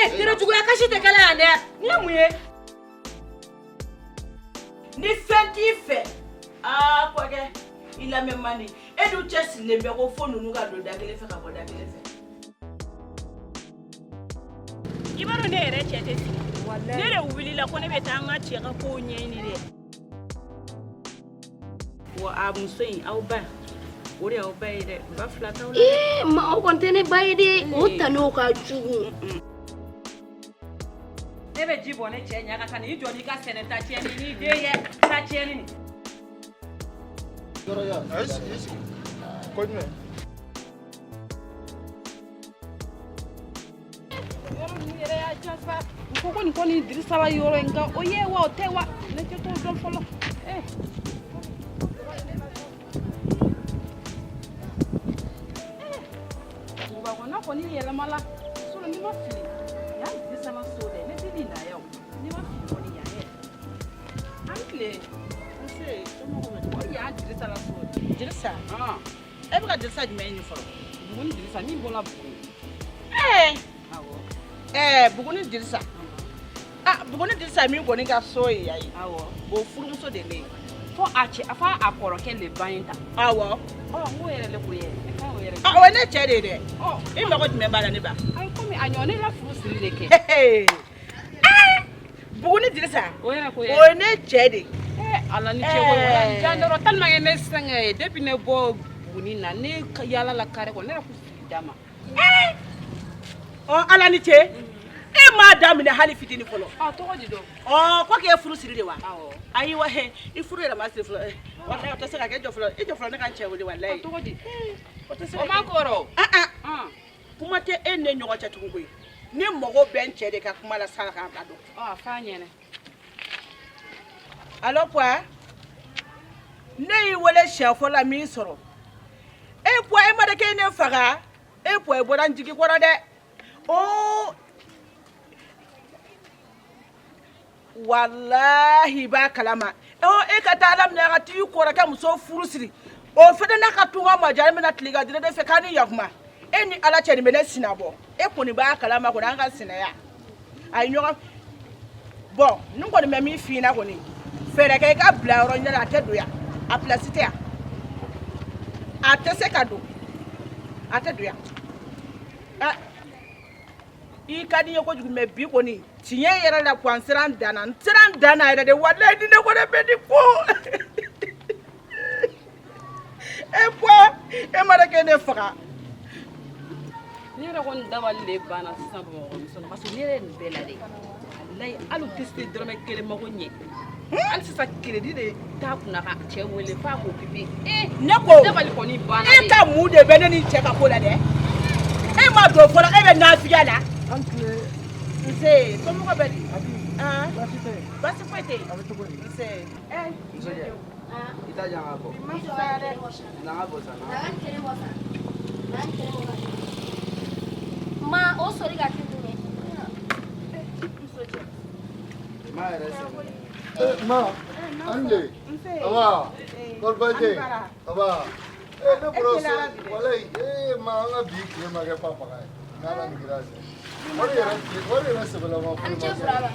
Ee, terejuguya kasi tɛ kɛlɛ yan dɛ. Nin ye mun ye? Ni fɛn t'i fɛ, aa kɔkɛ, i lamɛn man di. E dun cɛ sirilen bɛ ko fo ninnu ka don da kelen fɛ ka bɔ da kelen fɛ. I b'a dɔn ne yɛrɛ cɛ tɛ sigi. Ne de wulila ko ne bɛ taa n ka cɛ ka kow ɲɛɲini dɛ. Wa a muso in, aw ba, o de y'aw ba ye dɛ. Ba fila t'aw la. Ee, ma, o kɔni tɛ ne ba ye dɛ. O ta n'o ka jugu. Ne bɛ ji bɔn ne cɛ ɲɛ kan ka n'i jɔ n'i ka sɛnɛ ta tiɲɛni n'i den ye ta tiɲɛni nin. Yɔrɔ ya, a ye sigi, i sigi. Ko jumɛn? Yɔrɔ ninnu yɛrɛ y'a diya sa. U ko ko nin kɔni Dirisa la yɔrɔ ye, nka o ye wa, o tɛ wa, ne tɛ t'o dɔn fɔlɔ. Eh. Duguba kɔnɔna kɔni yɛlɛmala. Sinon n'i ma fili, yan Dirisa la so dɛ, ne tɛ nin na yan o. N'i ma fili kɔni, yan yɛ. An tile. Nse, somɔgɔw bɛ di? O yan Dirisa la so de. Dirisa? Han. E bɛ ka Dirisa jumɛn ɲini fɔlɔ? Buguni Dirisa min bɔra Buguni. Ɛɛ. Awɔ. Ɛɛ, Buguni Dirisa. Ah, Buguni Dirisa min kɔni ka so ye yan ye. Awɔ. O furumuso de ne ye. Fo a cɛ, fo a kɔrɔkɛ le ba in ta. Awɔ. Ɔ, n ko yɛrɛ le ko ye. Ne ka o yɛrɛ. Ah, o ye ne cɛ de ye dɛ. Ɔ. I mago jumɛn b'a la ne ba? Ayi, komi a ɲɔgɔn ne la furu siri de kɛ. Buguni Dirisa. O yɛrɛ ko ye. O ye ne cɛ de ye. Eh, Ala ni cɛ ko ye. Jan dɔrɔn tellement que ne sɛgɛn ye depuis ne bɔ Buguni na, ne yaala la carré kɔnɔ, ne yɛrɛ ko fili da ma. Ɔ, Ala ni ce. E m'a daminɛ hali fitinin fɔlɔ. Ɔ, tɔgɔ di dɔn? Ɔ, ko k'e furu siri de wa? Awɔ. Ayi wa, he, i furu yɛrɛ ma siri fɔlɔ. Walayi, o tɛ se ka kɛ. I jɔ fɔlɔ, i jɔ fɔlɔ, ne ka n cɛ wele walayi. Ɔ, tɔgɔ di? O tɛ se O ka man kɛ. kɔrɔ. Ah ah. Kuma tɛ e ni ne ɲɔgɔn cɛ tugun koyi. Ne mago bɛ n cɛ de ka kuma la sa k'a bila dɔn. Ɔ, a f'a ɲɛna. Allo Puwa, ne y'i wele siɲɛ fɔlɔ la min sɔrɔ. E Puwa, e ma dɔn k'e ye ne faga? E Puwa, e bɔra n jigi kɔrɔ dɛ. O walahi, i b'a kalama. Ɔ, e ka taa ala minɛ ka t'i kɔrɔkɛ muso furu siri. O fana n'a ka tunga ma diya, ne bɛna tile ka dire de fɛ k'a ni yakuma. E ni Ala cɛ, nin bɛ ne sina bɔ. E kɔni b'a kalama kɔni, an ka sinaya. A ye ɲɔgɔn bɔn, n kɔni bɛ min f'i ɲɛna kɔni, fɛɛrɛ kɛ i ka bila yɔrɔ ɲɛna. A tɛ don yan, a pilasi tɛ yan, a tɛ se ka don, a tɛ don yan. I ka di n ye kojugu, mɛ bi kɔni, tiɲɛ yɛrɛ la kuwa, n sera n dan na, n sera n dan na yɛrɛ de. Walayi, ni ne kɔni bɛ nin ko. E bɔ, e ma dɔn k'e ne faga. Ne yɛrɛ kɔni dabali de banna sisan Bamakɔ muso la, parce que ne yɛrɛ ye nin bɛɛ la dɛ. Walayi, hali u tɛ se dɔrɔmɛ kelen mako ɲɛ. Hali sisan, crédit de t'a kunna ka cɛ wele f'a k'o pipi. Eh, ne ko dabali kɔni banna. E ka mun de bɛ ne ni cɛ ka ko la dɛ? E ma don fɔlɔ, e bɛ nafigiya la. An tile. Nse, somɔgɔw bɛ di? Abi. Ah. Baasi tɛ yen. Baasi foyi tɛ yen. A bɛ cogo di? Nse. Eh. Musokɛ, i ta jan ka bɔ. Ma fisaya dɛ. Na ka bɔ sa. Ma, o sori ka kɛ jumɛn? Ma yɛrɛ sɛgɛn. Eh, ma, an le. Aba, kɔri baasi tɛ yen? Aba. Eh, ne bɔra so, walayi, eh, ma, an ka bi tile ma kɛ fa faga ye. N'Ala ni kira cɛ. Wari yɛrɛ, wari yɛrɛ sɛbɛlama foyi An ma cɛ sɔrɔ. fura la.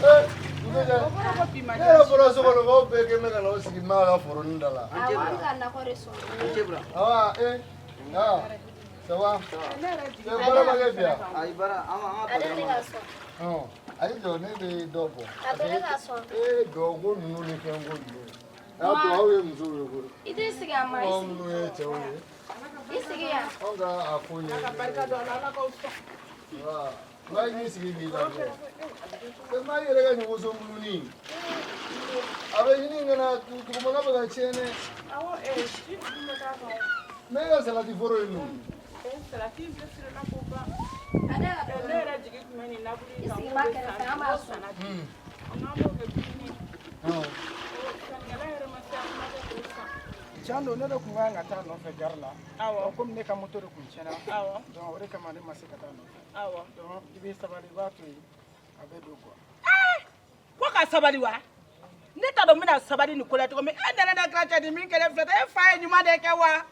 Eh, musokɛ, ne yɛrɛ bɔra so kɔnɔ k'aw bɛɛ kɛ bɛ ka n'aw sigi maa ka foronin da la. Awɔ, an bɛ ka nakɔ de sɔn. An cɛ bura. Aba, eh, ah, ça va? Eh, baara ma kɛ bi yan? Ayi, baara, an ka Ale ne patron ka ma. sɔn. Ɔn, ayi jɔ, ne bɛ dɔ bɔ. A to ne ka sɔn. Ee, dɔ ko ninnu ni fɛn ko ninnu. A y'a to aw ye musow ye koyi. I t'i sigi a ma, i Aw sigi. minnu ye cɛw ye. I sigi yan. Anw ka a ko ɲɛ. Ala ka barika don a la, Ala k'aw sɔn. Wa, maa y'i sigi k'i lafiya. E maa yɛrɛ ka ɲɔgɔnso mununi. A bɛ ɲini ka na dugumana bɛ ka tiɲɛ dɛ. Awɔ, ee, ji dun bɛ k'a kan. Ne ka salati foro ye ninnu. Ee, salati bɛɛ feerela k'o ban. Ale ka Ne yɛrɛ jigi tun bɛ nin laburu in I kan. sigi ma kɛrɛfɛ, an b'a sɔn. N'an b'o kɛ dumuni ye. Sannikɛla yɛrɛ ma se a ma kɛ k'o san. Tiɲɛ don, ne de tun kan ka taa nɔfɛ gari la. Awɔ. Komi ne ka moto de tun tiɲɛna. Awɔ. Donc o de kama ne ma se ka taa nɔfɛ. Awɔ. Donc i bɛ sabali, i b'a to yen, a bɛ don quoi. Ko ka sabali wa? Ne t'a dɔn n bɛna sabali nin ko la cogo min. E nana ne ka cɛ di min kɛlɛ filɛ, e fa ye ɲuman de kɛ wa?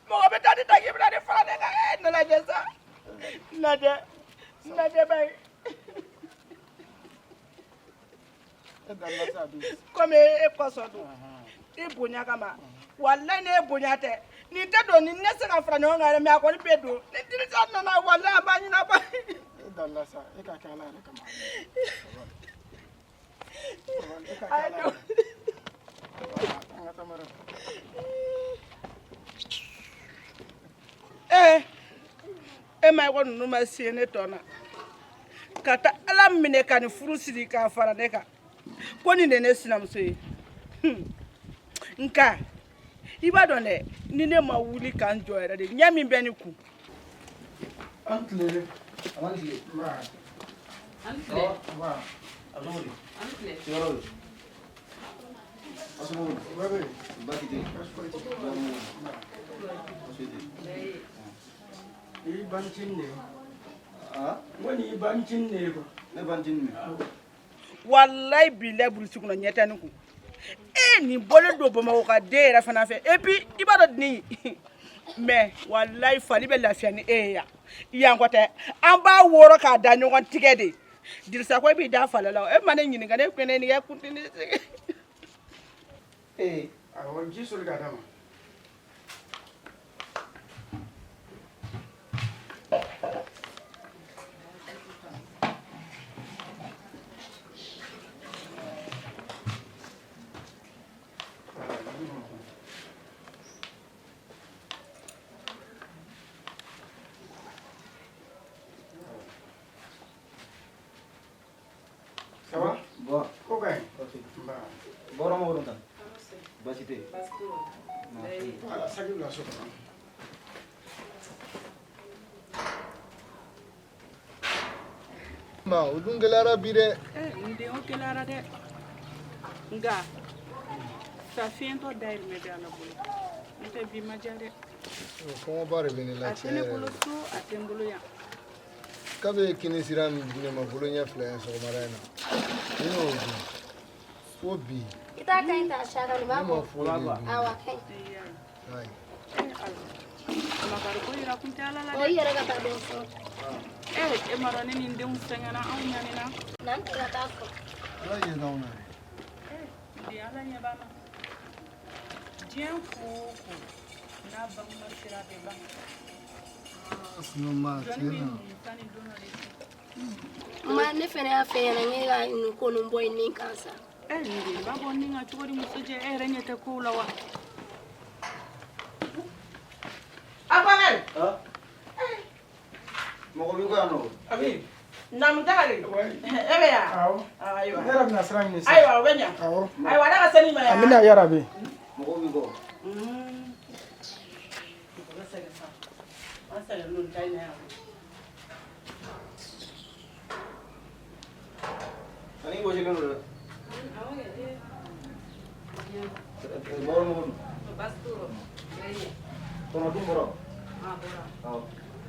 Mɔgɔ bɛ taa ni ta k'i bɛna ne fara ne kan. E ne lajɛ sa, n lajɛ, n lajɛ bayi. E dalila sa bi. Komi e kɔsɔn don i bonya kama, walayi ne ye bonya tɛ nin tɛ don, nin ne se ka fara ɲɔgɔn kan yɛrɛ, mais a kɔni bɛ don ni Dirisa nana, walayi a b'a ɲɛnabɔ. E dalila sa, e ka kɛ Ala yɛrɛ kama. Sabali, e ka kɛ Ala yɛrɛ. Voilà, an ka taa Mariam. Ee, e ma ye ko ninnu ma se ne tɔ na ka taa Ala minɛ ka nin furu siri k'a fara ne kan, ko nin de ye ne sinamuso ye. Nka i b'a dɔn dɛ, ni ne ma wuli ka n jɔ yɛrɛ de, ɲɛ min bɛ ne kun. An tile. An tile. Nba. An tile. Nba. A bɛ cogo di? An tile. Sigiyɔrɔ bɛ? Aw somɔgɔw dun? Bɛɛ bɛ yen. Baasi tɛ yen. Baasi foyi tɛ yen. Baasi tɛ yen. Nin y'i banicinin de ye. Aa? N ko nin y'i banicinin de ye quoi. Ne banicinin min? Walayi bilayi, burusi kɔnɔ ɲɛ tɛ ne kun. E nin bɔlen don Bamakɔ ka den yɛrɛ fana fɛ, et puis i b'a dɔn nin, mais walayi fali bɛ lafiya ni e ye yan. Yan kɔ tɛ, an b'a wɔrɔ k'a da ɲɔgɔn tigɛ de. Dirisa ko e b'i da fali la, e ma ne ɲininka, ne ko ne nin kɛ kuntini sigi. Ee. Awɔ, ji soli k'a d'a ma. Ça va? Bon. Ko ka ɲi? Ok. Nba. Bɔra mɔgɔw dun tan? Baasi tɛ yen. Baasi t'o la. Voilà, saki bila so kɔnɔ. Ma, o dun gɛlɛyara bi dɛ. N den, o gɛlɛyara dɛ, nka sa fiyentɔ dayirimɛ bɛ Ala bolo, n tɛ bi ma diya dɛ. Kɔngɔba de bɛ ne la. A tɛ Tiɲɛ ne yɛrɛ bolo la. so, a tɛ n bolo yan. Kabe ye kini sira min di ne ma bolo ɲɛ fila ye sɔgɔmada in na, ne y'o dun fo bi. I t'a ka ɲi ta saka nin b'a Ne ma bɔ. foyi de dun. Awɔ, a ka ɲi. Ayi. Makari ko yira kun tɛ Ala la Ɔ, dɛ. i yɛrɛ ka taa dɔ sɔrɔ. E ma dɔn ne ni n denw sɛgɛnna, anw ɲanina. Na n ta ka taa fɔ. Ala ɲɛ t'anw na dɛ. N den, Ala ɲɛ b'an na. Diɲɛ ko o ko n'a banguma sera, a bɛ ban. Sinon ma, Jɔnni tiɲɛ bɛ na. nin sani don dɔ de se. Ma, ne fɛnɛ y'a fɛ ɲɛna n ka nin ko ninnu bɔ i nin kan sa. Ɛ, nin den b'a bɔ nin kan cogo di? Muso jɛ, e yɛrɛ ɲɛ tɛ kow la wa? Abakari. Aa? Mɔgɔ b'i kɔ yan nɔ? Abi. Naamu tagari. Oui. E bɛ yan? Awɔ. Ayiwa. Ne yɛrɛ bɛna sira ɲini sisan. Ayiwa, o bɛ ɲa. Awɔ. Ayiwa, Ala ka seli ma yan. Amina yarabi. Mɔgɔ b'i kɔ. Mɔgɔ sɛgɛn sa. An sɛgɛnnen don ta in na yan. Ani i wɔsilen don dɛ. Bɔra mɔgɔw dun? Baasi t'o la. Tɔnɔ dun bɔra? A bɔra. Awɔ.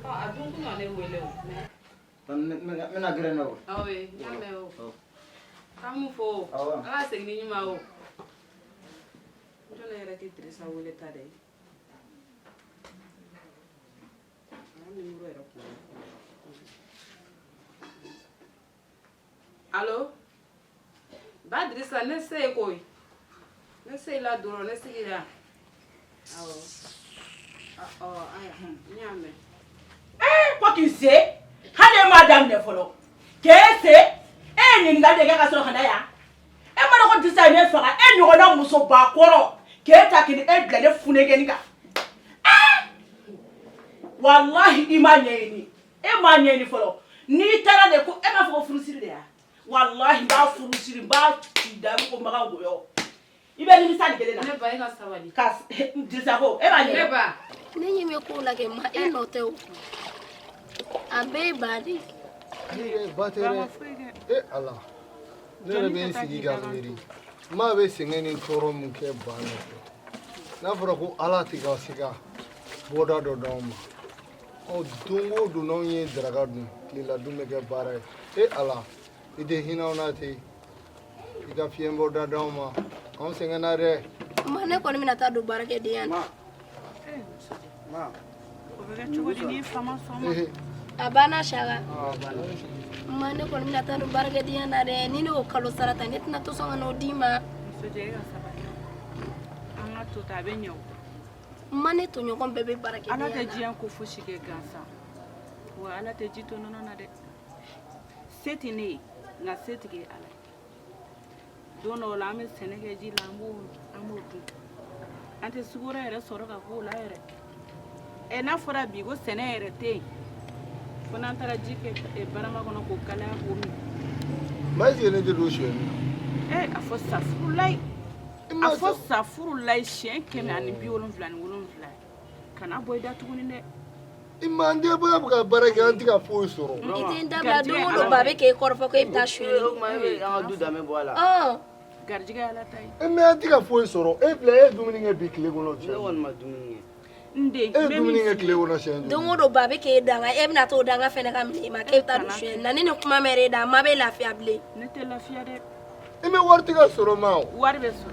Ɔ, a dun kun na ne wele o. Tan ne bɛna gɛrɛ na o. Awɔ, n y'a mɛn o. Awɔ. K'an m'u fo o. Awɔ. Ala ka segin ni ɲuman ye o. N jɔn ne yɛrɛ tɛ Dirisa wele ta dɛ. A ka numéro yɛrɛ kun bɛ ne kɔnɔ. Allo? Ba Dirisa, ne se ye koyi. Ne se la dɔrɔn, ne sigira. Awɔ. Ɔ, ayiwa, n y'a mɛn. Ee, ko k'i se hali e m'a daminɛ fɔlɔ k'e se, e ye ɲininkali de kɛ ka sɔrɔ ka na yan. E ma dɔn ko Dirisa ye ne faga, e ɲɔgɔnna musoba kɔrɔ k'e ta k'i e bila ne funɛgɛni kan. Ee, walahi i m'a ɲɛɲini, e m'a ɲɛɲini fɔlɔ. N'i taara de ko e b'a fɔ ko furusiri de ya, walahi n b'a furusiri, n b'a ci da ko makan goyɔ, i bɛ nimisa nin kelen na. Ne ba, e ka sabali. Ka Dirisa ko e b'a ɲɛdɔn. Ne ba. Ne ɲɛ bɛ kow la kɛ, ma e nɔ tɛ o. A bɛɛ ye ba de ye. Ne yɛrɛ ba tɛ dɛ. E Ala, ne yɛrɛ bɛ n sigi ka miiri, maa bɛ sɛgɛn ni tɔɔrɔ min kɛ ba nɔfɛ, n'a fɔra ko Ala tɛ ka se ka bɔda dɔ d'anw ma, ɔ don o don n'anw ye daraka dun, tilela dun bɛ kɛ baara ye. E Ala, i tɛ hinɛ anw na ten, i ka fiɲɛ bɔda d'anw ma, anw sɛgɛnna dɛ. Ma, ne kɔni bɛna taa don baarakɛdenya la. Ma. O bɛ kɛ cogo di n'i fa ma sɔn ma? A banna saka. Aa, banna. Ma ne kɔni bɛna taa don baarakɛdenya na dɛ. Ni ne y'o kalo sara ta, ne tɛna to sɔn ka n'o d'i ma. Musojɛ, e ka sabali, an ka to ten, a bɛ ɲɛ o. Ma, ne tɔɲɔgɔn bɛɛ bɛ baarakɛdenya Ala tɛ na. diɲɛ ko fosi kɛ gansan wa, Ala tɛ ji to nɔnɔ na dɛ. Se tɛ ne ye, nka setigi ye Ala ye. Don dɔw la, an bɛ sɛnɛ kɛ ji la, an b'o dun, an tɛ sukaro yɛrɛ sɔrɔ ka k'o la yɛrɛ. Ɛ, n'a fɔra bi ko sɛnɛ yɛrɛ tɛ yen, fo n'an taara ji kɛ barama kɔnɔ k'o kalaya k'o min. Ma, est-ce que ne tɛ don sonyɛni na? Ɛ, a fɔ safurulayi. I ma A fɔ sa- safurulayi siɲɛ 177, kana bɔ i da tuguni dɛ. I ma, an tɛ bɔ ka baara kɛ, an tɛ ka foyi sɔrɔ. I tɛ n dabila. Don o don, ba bɛ k'e kɔrɔfɔ ko e bɛ taa O sonyɛli. tuma e bɛ an ka du danbe bɔ a la. Ɔn. Garijɛgɛ ye Ala ta ye. E, mais an tɛ ka foyi sɔrɔ. E filɛ, e ye dumuni kɛ bi tile kɔnɔ Ne siɲɛ kɔni ma dumuni kɛ. N den, E ye n bɛ dumuni min kɛ f'i tile ye. kɔnɔ siɲɛ Don joli? o don, ba bɛ k'e danga, e bɛna t'o danga fɛnɛ ka minɛ i ma k'e bɛ taa don sonyɛli na. Ni nin kuma mɛn e da, a ma bɛ lafiya bilen. Ne tɛ lafiya dɛ. E, mais wari tɛ ka sɔrɔ ma o. Wari bɛ sɔrɔ.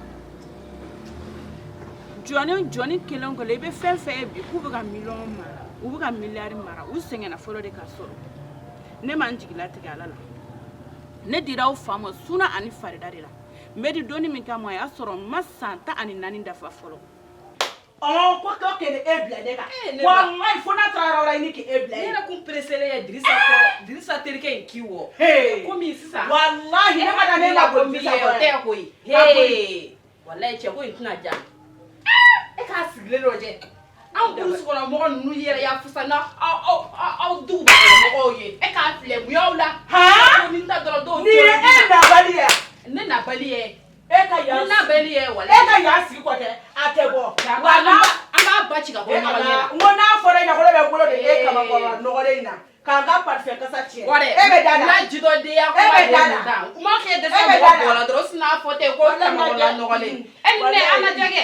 Jɔnni jɔnni kelen o kelen, i bɛ fɛn fɛn ye bi k'u bɛ ka miliyɔn mara, u bɛ ka miliyari mara, u sɛgɛnna fɔlɔ de ka sɔrɔ. Ne ma n jigi latigɛ Ala la. Ne dira aw fa ma suna ani farida de la. N bɛ di donni min kama, o y'a sɔrɔ n ma san 14 dafa fɔlɔ. Ɔ, ko k'e e bila ne kan. Ne ba. Walayi, fo n'a taara yɔrɔ wɛrɛ, i ni k'e bila Ne yen. yɛrɛ kun pereselen ye Dirisa kɔ, Dirisa terikɛ in k'i wɔ. Hey. Komi sisan. Walahi, ne ma da ne ma boli min Dirisa ye, o kɔ. tɛ koyi. A boli. Hey. Walayi, cɛ ko in tɛna diya. E k'a sigilen lajɛ. Anw burusi kɔnɔ mɔgɔ ninnu yɛrɛ y'a fusa na aw aw aw aw duguba kɔnɔ mɔgɔw ye. E k'a filɛ, mun y'aw la? Han? Ko ni ta dɔrɔn dɔw Nin ye e nabali ye. Ne nabali ye. E ka yan. Ne nabali ye E walayi. ka yan sigi kɔ tɛ, a tɛ bɔ. An Wa n'a b'a an b'a ba ci ka bɔ E ɲɔgɔn ɲɛ la. n ko n'a fɔra e ɲɛna ko ne bɛ n bolo don e Ee. kamakɔrɔ nɔgɔlen in na k'an ka parfum kasa tiɲɛ. Wɔrɛ, E bɛ da la. n'a jidɔdenya E kuma bɛ de da ye la. nin ta. Kuma kɛ dɛsɛ E bɛ mɔgɔ da la. bɔ la dɔrɔn, o sin'a fɔ ten ko Walahi, kamakɔrɔla nɔgɔlen. E ni ne, an lajɛ kɛ.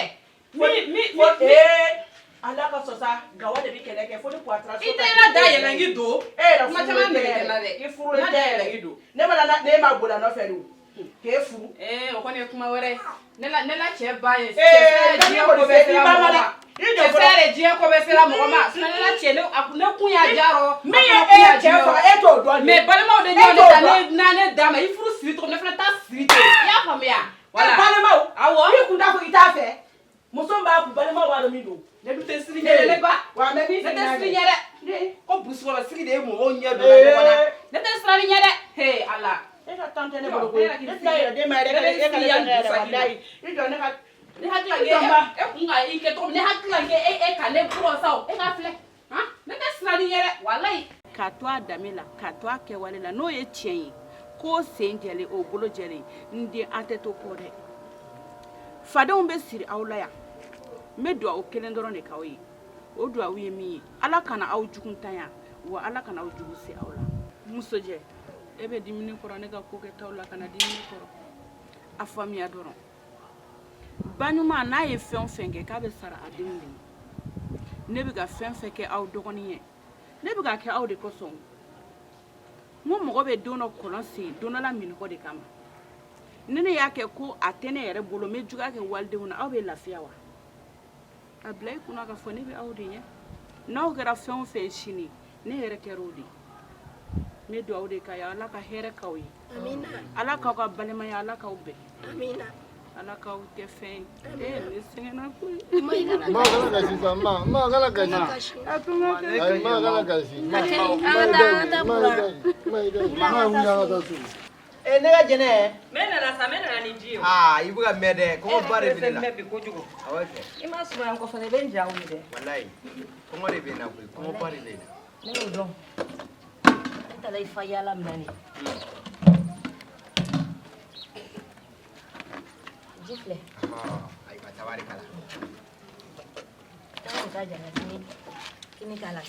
Mi mi Fo mi ee, Ala ka sɔn sa, gawa de bɛ kɛlɛ kɛ fo ni Poitras. I tɛ n la da yɛlɛ n k'i don. E yɛrɛ Kuma furulen caman tɛ nege tɛ n na dɛ. I furulen N tɛ la da yɛlɛ yɛrɛ. k'i don. Ne ma na, ne ma boli a nɔfɛ de o. K'e furu. Ee, o kɔni ye kuma wɛrɛ ye. Ne la cɛ ba ye. Ee, Cɛ dani diɲɛ kɔni ko fɛ, bɛɛ i sera ba mɔgɔ ma dɛ. ma. I jɔ Cɛ fɔlɔ. yɛrɛ, diɲɛ ko bɛɛ sera mɔgɔ ma. Sinon ne la cɛ, ne kun y'a diya rɔ. Min ye A fana kun e y'a cɛ diya rɔ. faga, e t'o dɔn de. Mais balimaw de E ɲɔgɔn t'o de ta dɔn. ne na ne d'a ma. I furu siri cogo min, ne fana t'a siri ten. I y'a faamuya? E balimaw. Awɔ. I kun t'a fɔ i t'a fɛ. Muso min b'a kun, balimaw b'a dɔn min don. Ne dun tɛ siri ɲɛ dɛ, ne ba. Wa mɛ min Ne tɛ siri ɲɛ dɛ. Ko burusi kɔnɔ sigi de ye mɔgɔw ɲɛ donna ɲɔgɔn na. Ne tɛ siran ɲɛ dɛ. He Ala. E ka tan tɛ ne bolo koyi. Ne tɛna yɛrɛ den ma yɛrɛ, e ka ne fɛngɛ yɛrɛ, walayi. I jɔ ne ka. Ne hakili la k'e e kun ka i kɛ cogo min, ne hakili la k'e e ka ne bugɔ sa o. E ka filɛ. Han? Ne tɛ siran ɲɛ dɛ. Walayi. K'a to a danbe la, k'a to a kɛwale la, n'o ye tiɲɛ ye k'o sen jɛlen, o bolo jɛlen. N den, an tɛ to kɔ dɛ. Fadenw bɛ siri aw la yan. N bɛ dugawu kelen dɔrɔn de k'aw ye. O dugawu ye min ye, Ala kana aw jugu tanya, wa Ala kana aw jugu se aw la. Musojɛ, e bɛ dimini kɔrɔ, ne ka ko kɛtaw la, kana dimini kɔrɔ. A faamuya dɔrɔn, ba ɲuman n'a ye fɛn o fɛn kɛ, k'a bɛ sara a denw de ye. Ne bɛ ka fɛn fɛn kɛ aw dɔgɔnin ye, ne bɛ ka kɛ aw de kosɔn. N ko mɔgɔ bɛ don dɔ kɔlɔn sen don dɔ la minɔgɔ de kama. Ni ne y'a kɛ ko a tɛ ne yɛrɛ bolo, n bɛ juguya kɛ walidenw na, aw bɛ lafiya wa? A bila i kunna k'a fɔ ne bɛ aw de ɲɛ. N'aw kɛra fɛn o fɛn ye sini, ne yɛrɛ kɛra o de ye. N bɛ dugawu de k'a ye, Ala ka hɛrɛ k'aw ye. Amina. Ala k'aw ka balimaya, Ala k'aw bɛn. Amina. Ala k'aw kɛ fɛn ye. Ee, ne sɛgɛnna koyi. Ma, i kana Ma, kana kasi sa, ma, ma, kana kasi. kasi. A to n ka kɛ. Ayi, ma, kana kasi. Ma, A kɛ ma, an ka taa, an ka taa ma, Bura. ma, ma, ma, wuli an ka taa so. E, ne ka jɛnɛ. Ne nana sa, ne nana ni ji ye. Aa, i bɛ ka mɛn dɛ, kɔngɔba de bɛ ne la. Mɛn bi kojugu. Awɔ kɛ. I ma sumaya n kɔfɛ, i bɛ n ja wuli dɛ. Walayi, kɔngɔ de bɛ n na koyi, kɔngɔba de bɛ n na. Ne y'o dɔn. Ne taara i fa yaala min na nin. Ji filɛ. Ɔhɔn, ayiwa, tabarikala. Taa o ka jan ka kini k'a la.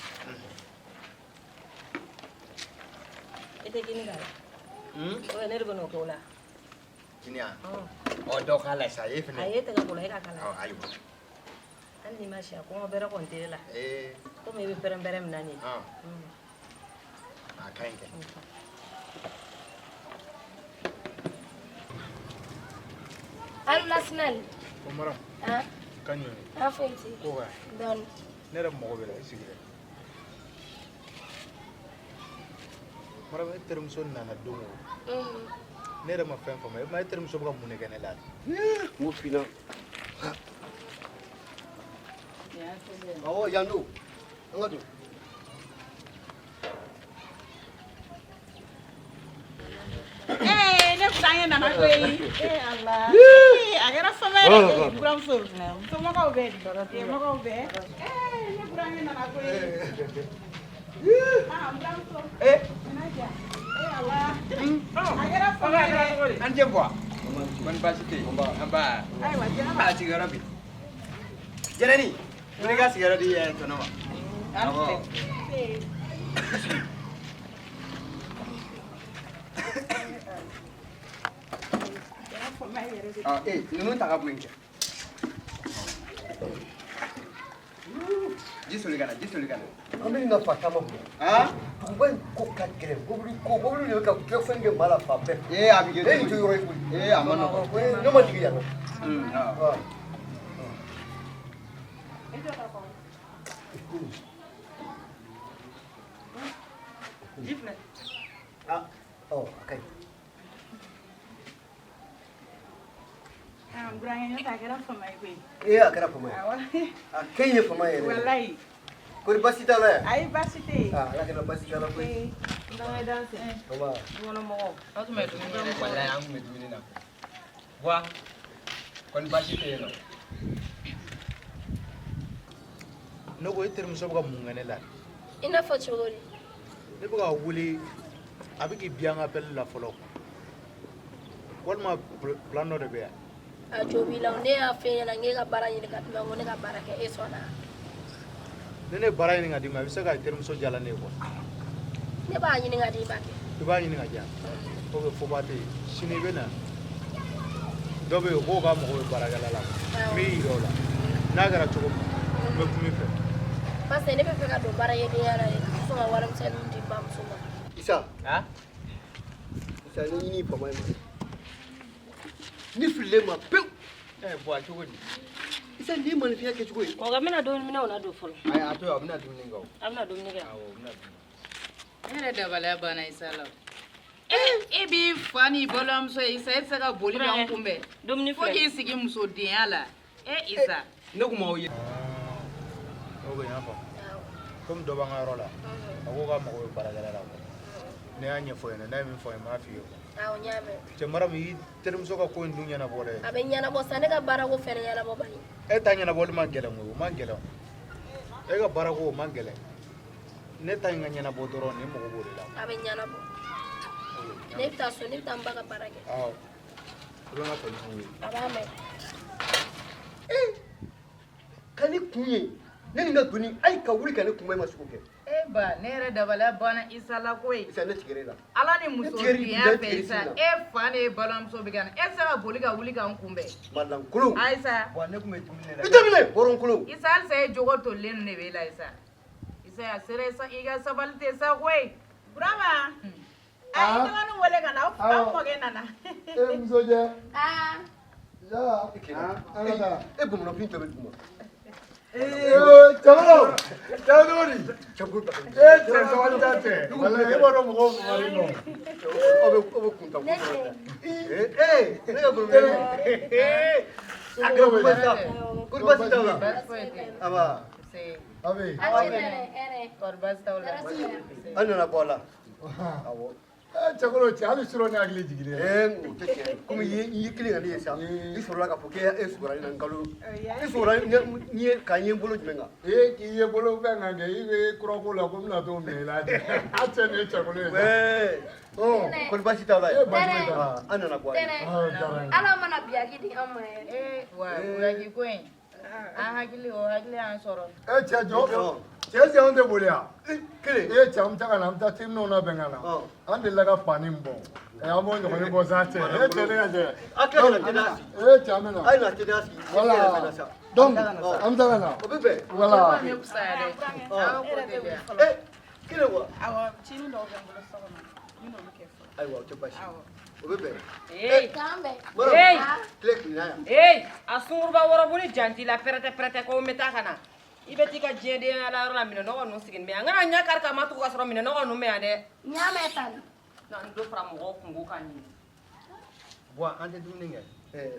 I tɛ kini k'a la? O ne de bɛ n'o kɛ o la. Kini ya? Ɔ, dɔ k'a la sa, e fɛnɛ. A ye e tɛgɛ ko la, e ka k'a la. Ɔ, ayiwa. Hali n'i ma si, a kɔngɔ bɛrɛ kɔni tɛ e la. Ee. Komi i bɛ pɛrɛn-pɛrɛn min na nin ye. A ka ɲi kɛ. Allo, Lasinal. O mara. Han? Ka ɲɔ. An foyi tɛ. Ko ka. Dɔɔni. Ne yɛrɛ mago bɛ la, i sigi dɛ. Mariam, e terimuso nana don o. Ne yɛrɛ ma fɛn faamu. E ma e terimuso bɛ ka mun de kɛ ne la? N ko finna. Awɔ, yan don. An ka don. Ee, ne burankɛ nana koyi. Ee Ala. Ee, a kɛra fama ye dɛ. Buramuso. Somɔgɔw bɛ di? Mɔgɔw bɛ? Ee, ne burankɛ nana koyi. Ah, buramuso. Ee. Nana diya. Ee Ala. A kɛra fama ye dɛ. An cɛ bɔ. Kɔni baasi tɛ yen. Nba. Ayiwa, Jɛnɛba. A sigiyɔrɔ bi. Jɛnɛni, wuli ka sigiyɔrɔ di tɔnɔ ma. Awɔ. Ɔ ee, ninnu ta ka bɔ yen kɛ. Ji soli ka na, ji soli ka na. An bɛ nin ka fa caman bolo. Duguba in ko ka gɛlɛn, mobili ko, mobili de bɛ ka kɛ fɛn kɛ maa la fan bɛɛ. Ee, a bɛ kɛ E nin tɛ yɔrɔ ye koyi. Ee, a ma nɔgɔn. Ee, ne ma jigin yan nɔ. Awɔ. Ji filɛ. Ah, ɔ, a ka ɲi. Ah, n burankɛ, n'o tɛ a kɛra fama ye koyi. Ee, a kɛra fama ye. Awɔ. A kɛ in ye fama ye yɛrɛ. Walayi. Kɔri baasi t'a la yan? Ayi, baasi tɛ yen. Ah, Ala kana baasi k'a la koyi. N'an ye danse. Nba. Dukɔnɔmɔgɔw, aw tun bɛ dumuni yɛrɛ. Walayi, an tun bɛ dumuni na. Buwa, kɔni baasi tɛ yen nɔ. Ne ko e terimuso bɛ ka mun kɛ ne la? I n'a fɔ cogo di? Ne bɛ ka wele, a bɛ k'i bi an ka appel la fɔlɔ. Walima plan dɔ de bɛ yan. A jo b'i la, ne y'a f'e ɲɛna k'e ka baara ɲini ka di ma, ko ne ka baara kɛ, e sɔnna. Ni ne ye baara ɲini ka d'i ma, i bɛ se ka i terimuso jala ne ye quoi. Ne b'a ɲini ka d'i ma kɛ. I b'a ɲini ka di yan. Ok, foba tɛ yen. Sini i bɛ na. Dɔ bɛ yen k'o ka mago bɛ baarakɛla la. N b'i yira o la. N'a kɛra cogo min, n bɛ kuma i fɛ. Parce que ne bɛ fɛ ka don baarakɛdenya la de, ka sɔn ka warimisɛnninw di n bamuso ma. Isa. Isa, ne ɲini fama ye ma. Ni fililen ma pewu. Ee, Buwa, cogo di? Isa, nin ye maninfinya kɛcogo ye. Kɔkɛ, n bɛna dumuniminɛnw ladon fɔlɔ. Ayi, a to yen, a bɛna dumuni kɛ o. A bɛna dumuni kɛ. Awɔ, a bɛna dumuni Ne yɛrɛ dabaliya banna Isa la. E b'i fa n'i balimamuso ye Isa, e tɛ se ka boli k'an kunbɛn. Dumuni Fo filɛ. k'i sigi musodenya la. E Isa. Ne kun m'aw ye. Ok, n y'a faamu. Komi dɔ b'an ka yɔrɔ la, a ko k'a mago bɛ baarakɛla la quoi. Ne y'a ɲɛfɔ ɲɛna, n'a ye min fɔ n ye, n b'a f'i ye quoi. Awɔ, n y'a mɛn. Cɛ Mariam, i terimuso ka ko in dun ɲɛnabɔ dɛ. A bɛ ɲɛnabɔ sa, ne ka baarako fɛnɛ ɲɛnabɔ ban ye. E ta ɲɛnabɔli man gɛlɛn koyi, o man gɛlɛn. E ka baarako o man gɛlɛn. Ne ta in ka ɲɛnabɔ dɔrɔn, ne mago b'o de la. A bɛ ɲɛnabɔ. Ne bɛ taa so, ne bɛ taa n ba ka baara kɛ. Awɔ. I bɛ n ka tɔɲɔgɔn wele. A b'a mɛn. Ka ne kun ye, ne ni n ka doni, hali ka wuli ka ne kunbɛn, e ma se k'o kɛ. E ba, ne yɛrɛ dabaliya banna Isa la koyi. Isa, ne tigɛra e la. Ala ni Ne tigɛra i musodenya la, fɛ tigɛra i Isa, la. e fa n'e balimamuso bɛ ka na. E tɛ se ka boli ka wuli k'an kunbɛn. Malankolon. Ayisa. Buwa, ne tun bɛ dumuni la. I daminɛ, hɔrɔnkolon. Isa, halisa e jogo tolilen ninnu de b'e la Isa. Isa, a sera Isa, i ka sabali tɛ sa koyi. Burama. A i dɔgɔnin wele ka na, aw mɔkɛ nana. E muso jɛ. Aa. Ya. An ka taa. E bamananfin tɔ bɛ dugu ma. Ee, cɛkɔrɔ. Cɛ cogo di? Cɛkɔrɔ. Ee, cɛ sabali t'a cɛ. Walayi, e b'a dɔn mɔgɔw fagalen don. Aw bɛ kun ta kun ta. Ee, ee, ne ka golo. Ee, a kɛra kuma sa. Kori baasi t'aw la? Aba. Abe. Kɔri baasi t'aw la? An nana bɔ a la. Awɔ. Ee, cɛkɔrɔ, cɛ hali surɔ ne hakili jiginna. Ee, o tɛ tiɲɛ ye. Komi i ye kelen ka ne ye sa, i sɔrɔla k'a fɔ k'e sugora ne na nkalon. I sugora n ye ka n ye n bolo jumɛn kan? Ee, k'i ye bolo fɛn kan kɛ, i bɛ kurako la ko n bɛna t'o minɛ i la. A cɛ nin ye cɛkolo ye sa. Ɛɛ, kɔni baasi t'aw la Ee, baasi foyi t'a la. An nana bɔ a la. Tɛnɛ, Ala mana biyaki di an ma yɛrɛ. Ee, wa buraki ko in, an hakili o hakili y'an sɔrɔ. Ee, cɛ jɔ. Cɛ cɛ anw tɛ boli yan. Kelen. Ee, cɛ an bɛ taa ka na, an bɛ taa teminɛw labɛn ka na. An delila ka fani min bɔ. Ee, an b'o ɲɔgɔnnin bɔ sa cɛ. Ee, cɛ ne ka cɛ. A tila ka na teliya sigi. Ee, cɛ an bɛ na. A ye na teliya sigi. Voilà. Donc, an bɛ taa ka na. O bɛ bɛn. Voilà. Ne fisaya dɛ. Aw ko teliya. Ee, kelen wa? Awɔ, cinin dɔw bɛ n bolo so kɔnɔ. N bɛna olu kɛ fɔlɔ. Ayiwa, o tɛ baasi ye. O bɛ bɛn. Ee. K'an bɛn. Ee. Tile tilenna yan. Ee, a sunguruba wɔrɔboli janti la pɛrɛtɛ pɛrɛtɛ ko n bɛ taa ka na. I bɛ t'i ka diɲɛdenya la yɔrɔ la, minɛnɔgɔ ninnu sigilen bɛ yan. N kana ɲɛ kari ka ma tugu ka sɔrɔ minɛnɔgɔ ninnu bɛ yan dɛ. N y'a mɛn tan. Na n dɔ fara mɔgɔw kungo kan ɲini. Buwa, an tɛ dumuni kɛ.